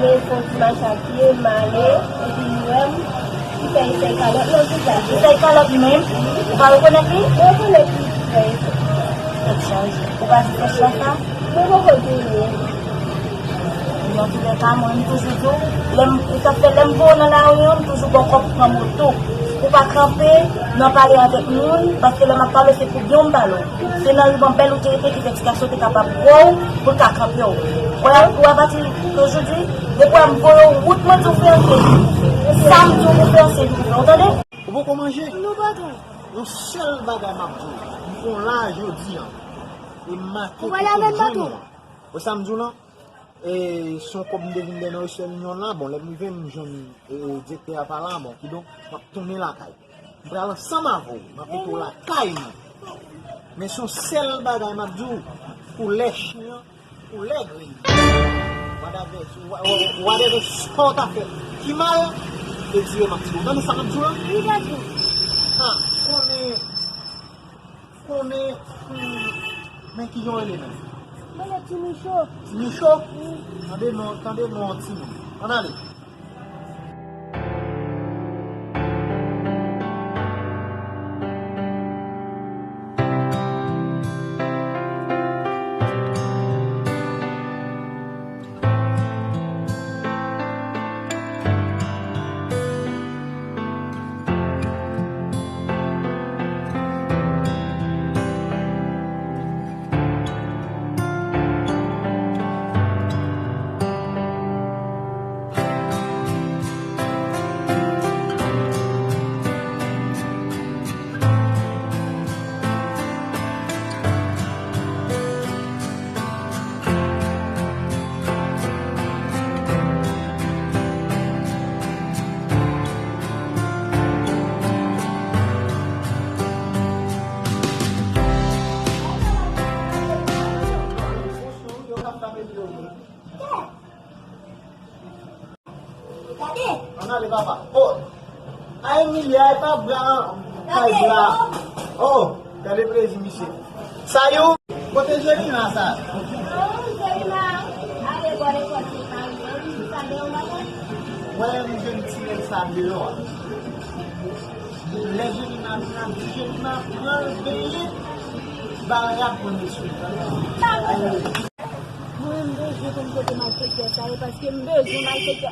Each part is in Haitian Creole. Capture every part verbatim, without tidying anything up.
Men fò ti mache a pye, m ale, epi li wè m, li fè esèy kalòt, non, ki sa? Esèy kalòt menm? Ou pa rekonèt li? Mwen rekonèt li, li fè esèy. Tèt chaje. Ou pa di tèt la sa? Mwen poko di li. Nan tou lè ka, mwen, m toujou di w, lè m, ou t ap fè, lè m voye w nan lari an, m toujou ba w kòb pran moto. Ou pa kanpe nan pale avèk moun, paske lè m ap pale w, se pou byen w m pale w. Se nan riban bèl ou te rete ki fè ti gason te kapab wè w pou l ka kanpe w. Wè, ou apati de jodi, depi w a m voye w wout, mwen di w fè antre. Sa m di w pou fè antre, pou fè, ou tande? Ou poko manje? Non, patwon. Yon sèl bagay m ap di w, m pran w la jodi a. E m make pou tout jounen an. Ou wè sa m di w lan? E se yon kòb m te vin dèyè nan Western Union la. Bon, lè m rive, m jwenn, e, direktè a pa la, bon, kidonk, m ap tounen lakay. M pral ansanm avè w, m ap mete w lakay mwen. Men se yon sèl bagay m ap di w, koulè chen an, koulè griy. Whatever, whatever sa w ta fè ki mal, e di yo m ap di w. Ou tande sa m ap di w lan? Wi, patwon. Ha, konnen, konnen, hmm, men kijan w rele menm? Mwen rele Ti Micho. Ti Micho? Wi. Tande non, tande non timoun. Ann ale. Ann ale, papa. Oh! A Emilia, e pa bra an kay bra. Oh, gade plezi, misye. Sayou, kote Jelina sa? Oh, Jelina ale bò lekòl, se mari, sa deyò maten. Mwen, m jwenn ti nèg sa deyò a. Lè Jelina vin ap di, Jelina pran l benyen, ba l rad mwen mesye. Mwen, m bezwen konn kote malfektè sa ye, paske m bezwen malfektè.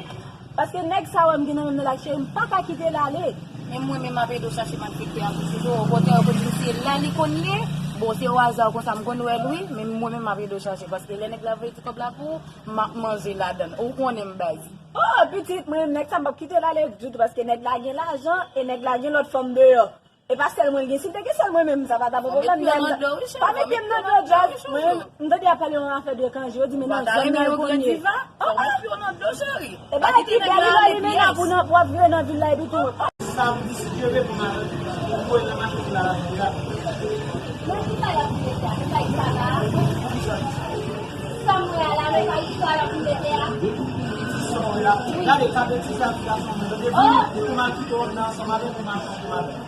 Paske nèg sa wè m gen nan men m nan la, cheri, m pa ka kite l ale. Men mwen menm m ap ede w chache malfektè a pou sou do. Okontrè, yo konn di m se la li konn ye. Bon, se o aza konsa m konn wè l wi, men mwen menm m ap ede w chache. Paske lè nèg la voye ti kòb la pou ou, m ap manje ladan l. Ou konnen m baz. Oh, pitit, mwen menm nèg sa m p ap kite l ale ditou, paske nèg la gen lajan, e nèg la gen lòt fanm deyò. E pa sèl mwen l gen. Si l te gen sèl mwen menm, sa pa t ap yon pwoblèm. Pa mete m nan dlo djòl. Mwen menm, m tande y ap pale yon afè de kanje. Yo di men nan zòn nan yo konn ye. Oh, oh. E bagay ki bèl wi, lè li mennen pou nan, pou ap vire nan vil la epi tou. Sa m di si Dye vle pou m al voye nan mache la, la. Mwen ki sa y ap vire sa, se pa istwa la. Sa m wè a la, men pa istwa y ap vire tè a. Gade, gade ti sa, ti gason mwen. Depi pou m al kite w nan ansanm avè m, pou m al ansanm avè m.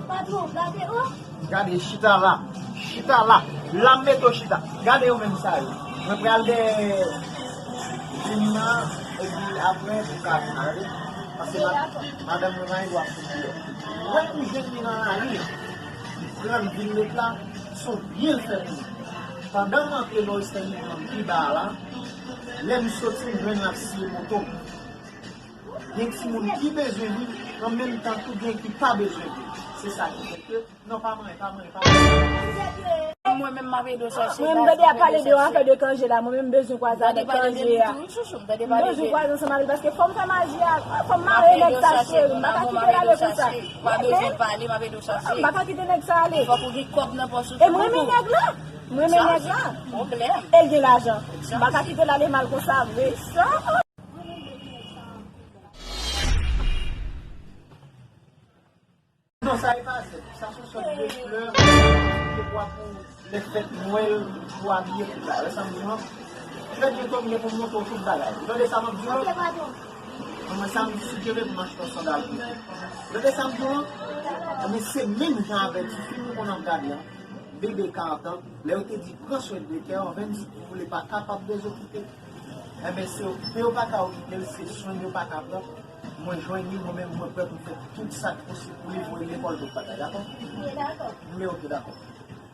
Patwon, gade, oh. Gade, chita la. Chita la. La m mete w chita. Gade yo menm sa yo. Mwen pral dèyè Jemina, epi apre, pou ka vin ale. Paske ma-, madanm mwen pa gen dwa fout deyò. Wè pou Jemina ale, li pran l vin met la, se yon byen l fè pou mwen. Pandan m antre nan Western Union pi ba a la, lè m soti, m jwenn l ap siye moto m. Gen timoun ki bezwen vin, an menm tan tou gen ki pa bezwen vin. Se sa ki fè ke, non, pa manyen, pa manyen, pa manyen. Mwen menm m ap ede w chache. Mwen menm m tande y ap pale de yon afè de kanje la, mwen menm m bezwen kwaze avèk kanje a. M bezwen kwaze ansanm avè l paske fò m fè maji a, fò m mare nèg sa cheri, m pa ka kite l ale konsa. M pa bezwen pale, m ap ede w chache. M pa ka kite nèg sa ale. Fòk ou gen kòb nan pòch ou tou. E m renmen nèg la, m renmen nèg la. E l gen lajan. M pa ka kite l ale mal konsa vre. Non, sa e pa zèb. Sa se sòt de flè ki te pwa pou lè fèt Nwèl, pou abiye pou la. Wè sa m di w lan? Frè Dye Tom gen pou m montre w tout bagay. Ou tande sa m ap di w lan? Mwen, sa m di, si Dye vle, pou m achte yon sandal pou ou. Ou tande sa m di w lan? Ebyen, se menm jan avèk ti fim ou konn ap gade an. Bebe karant an, lè yo te di pran swen de kè w, anven di pou li pa kapab dezokipe. Enben, se okipe yo pa ka okipe l, se swen yo pa ka pran. Mwen jwenn li, mwen menm, mwen prè pou m fè tout sa k posib pou li, voye l lekòl, tout bagay, dakò? Wi, dakò. Wi, oke, dakò.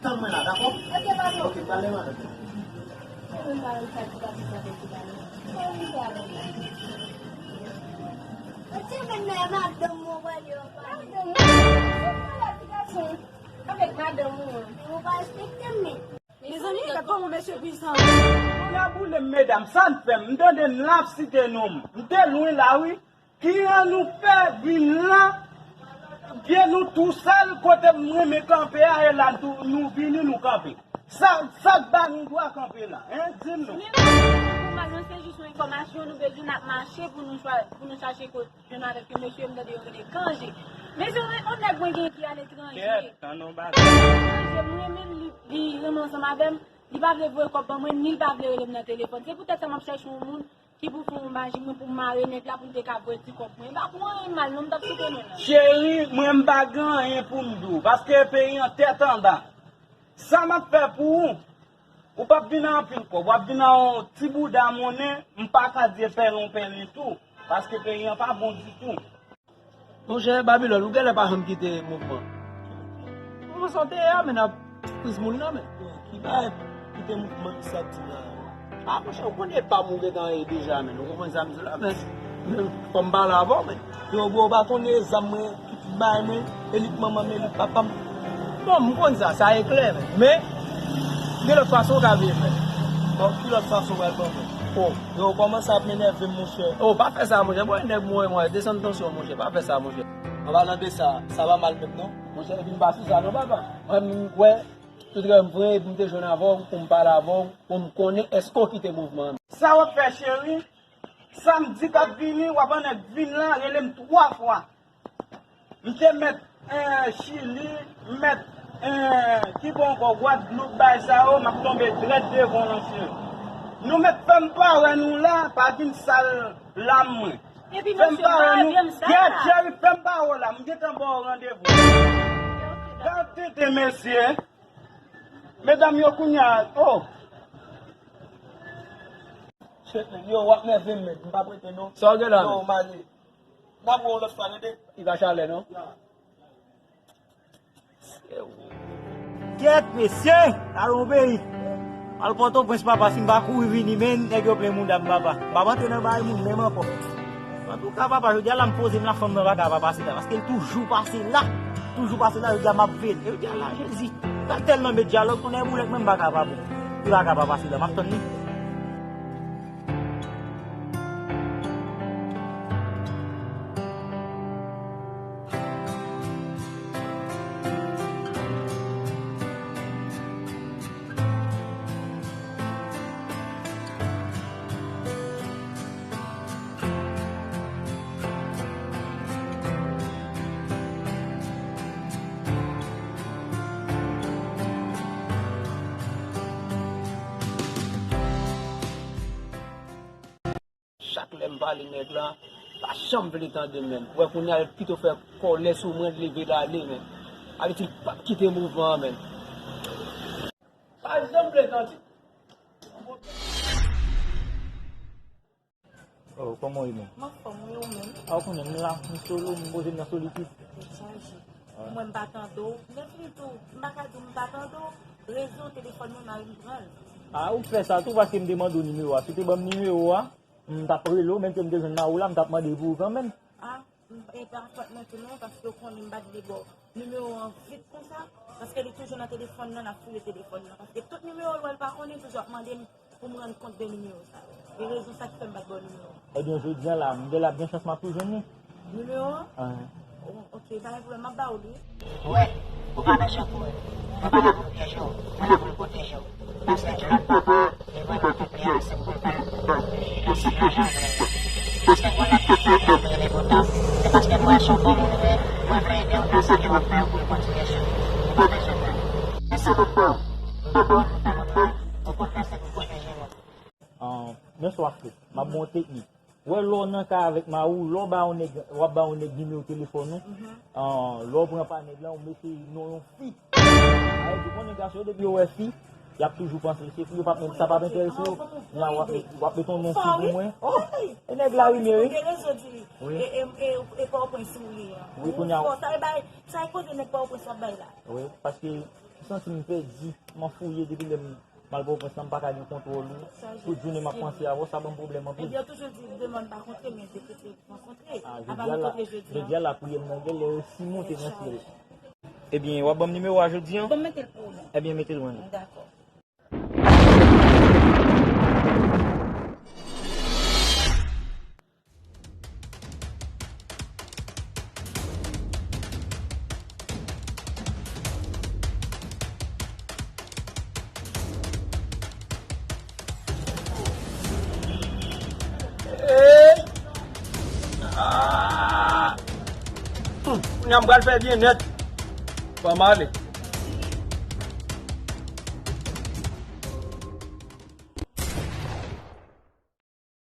Tann mwen la, dakò? Oke, patwon. Oke, pale madanm. Mwen pa wè sa ki pa ti sa ki pale. Mwen wè avèk la. Ou te vin nan madanm mwen wè li anba. Madanm mwen, se malad ti gason. Avèk madanm mwen. Ou pa respekte m, men. Mezanmi, gad kòman mesye pwisan. Moun ap boule m, medam, sa n fè m? M tande n la ap site non m. M te lwen la, wi. Ki an nou fè vin la? Byen nou tou sèl, kote m renmen kanpe a, e la tou, nou vini, nou kanpe. Sa, sa k ba nou dwa kanpe la, en? Di m non. Pou mwen, non, se jis yon enfòmasyon, nou bezwen n ap mache pou nou chwa-, pou nou chache kote. Jwenn avèk yon mesye, m tande yo rele Kanje. Mesye, yon nèg mwen gen ki aletranje. Kèt, tann yon bagay. Kanje, mwen menm, li, li renmen ansanm avè m, li pa vle voye kòb ban mwen, ni li pa vle rele m nan telefòn. Se poutèt sa m ap chèche yon moun ki pou fè yon maji mwen pou m mare nèg la pou l te ka voye ti kòb mwen. E pa pou anyen mal non, m t ap site non l. Cheri, mwen m pa gen anyen pou m di w, paske peyi an tèt anba. Sa m ap fè pou ou, ou p ap vin ak anpil kòb, w ap vin ak yon ti bouda monnen, m pa ka di e pèlen w pèlen tou, paske peyi an pa bon ditou. Monchè, Babilòn, ou genlè pa janm kite mouvman. Mouvman sa w te ye a, men n ap kriz moun nan, men. Ki bagay kite mouvman sa w di la? A, monchè, ou konnen e pa m ou gentan ye deja, men. Ou konprann sa m di w la, men. Men, fò m pale avè w, men. Yo, bro, ou pa konnen zam mwen, ki bay mwen, elit manman m, elit papa m. Bon, m konn sa, sa e klè, men. Men, gen lòt fason w ka vle fè. Bon, ki lòt fason w pral ban mwen? O, yo kòmanse ap enève m, monchè. O, pa fè sa, monchè. Bon, nèg mwen, mwen, desann tansyon, monchè. Pa fè sa, monchè. An palan de sa, sa pa mal menm, non? Monchè, epi m pa sou sa, non, papa. Mwen, m wè, tout rèv mwen, epi m te jwenn avè w, pou m pale avè w, pou m konnen èske w kite mouvman an. Sa w ap fè, cheri? Samdi k ap vini, w ap annik vin la, rele m twa fwa. M te mèt, eh, Chili, m mèt, eh, ki bò ankò, Gwadloup, bay sa yo, m ap tonbe drèt devan w, mesye. Nou mèt fè m pa wè nou la, pa vin sal lam mwen. Epi fè m mesye pa wè pa nou. Di m sa. Gad, cheri, fè m pa wè w la, m gentan ba w randevou. Ok, ok, dakò. Gad tenten, mesye. Medam yo kounye a, oh. Shit, men, yo, w ap nève m, men. M p ap rete, non. Sa w gen la, yo, men? M ale. N ap wè w lòt fwa, tande? Li pa chalè, non? Ya. Kèt, mesye! Al yon peyi. Al Pòtoprens, papa, si m pa kouri vini, men, nèg yo plen mouda m, papa. M p ap antre nan bagay moun menm ankò. Antouka, papa, jodi a la, m poze m la, fanm nan pa ka pa pase la, paske l toujou pase la. Toujou pase la, jodi a, m ap veye l. E jodi a la, Jezi, sa tèlman met dyalòg, tonnè boulèt, mwen, m pa ka pa bon. Li pa ka pa pase la, m ap tann li. Chak lè m pale nèg la, pa janm vle tande m menm. Ou wè kounye a, l pito fè kòlè sou mwen, l leve l ale, men. Sa vle di l p ap kite mouvman an, men. Pa janm vle tande. Oh, kòman w ye menm? M anfòm, wi, ou menm? A, ou konnen, m la, m solo, m poze m nan solitid. Tèt chaje. Mwen, m pa tande w. Nèt li tou, m pa ka di w m pa tande w. Rezo telefòn mwen, mari m pran l. A, ou fè sa tou paske m te mande w nimewo a. Si w te ban m nimewo a, m t ap rele w, menm ke m te jwenn mari w la, m t ap mande pou ou kanmenm. A, m, e pa fòt mwen tou non, paske w konnen m pa t vle ba w nimewo an vit konsa, paske li toujou nan telefòn nan, l ap fouye telefòn nan. Paske tout nimewo l wè l pa konnen, toujou ap mande m pou m rann kont de nimewo sa yo. E rezon sa ki fè m pa t ba w nimewo an. Ebyen, jodi a la, m gen la, gen chans m ap tou jwenn li. Nimewo an? Ahan. O, ok, pa gen pwoblèm, m ap ba ou li. Wè, ou pa mechan pou mwen. Mwen pa la pou m pyeje w, mwen la pou m pwoteje w. Paske lòt papa, li vrèman fè pye a, se pou l fè l nan sa k lajan l vle la. Paske gon lòt papa k ap rele pou tan, se paske m wè se yon bon moun ou ye, mwen vle ede w nan sa ke w ap fè yo pou l kontinye swiv ou. Ou pa bezwen pè. Men sa m ap ba w, m pa ba w ni fè moun mal, okontrè, se pou pwoteje nou. Ah, men sa w ap fè. M ap ba w yon teknik. Wè, lè w nan kay avèk mari w, lè w ba yon nèg, w ap ba yon nèg nimewo telefòn ou, ah, lè w pran pa nèg la, ou mete non yon fi. Sa vle di, konnen gason yo, depi yo wè fi, y ap toujou panse l se fi, yo p ap menm, sa p ap enterese yo. Kounye a, w ap met, w ap met yon non fi pou mwen. Oh, e nèg la rimye, wi. Wi. E, e, e, e Pòtoprens ou ye a. Wi, kounye a. Sa e bay, sa e koze nèg Pòtoprens w ap bay la. Wi, paske m santi m pèdi, m anfouye depi lè m M al Pòtoprens la, m pa ka gen kontwòl ou. Tout jounen m ap panse avè w, sa ban m pwoblèm anpil. Ebyen, yo toujou di demen pa kontre, men de kote rankontre. Apa nou kontre jodi a? Jodi a, lapriyè m nan genlè resi monte nan syèl. Ebyen, w ap ban m nimewo a jodi a? Ban m mete l pou ou, non. Ebyen, mete l mwen. Dakò. Ey! Ah! Hum, kounye a m pral fè byen nèt. Fò m ale.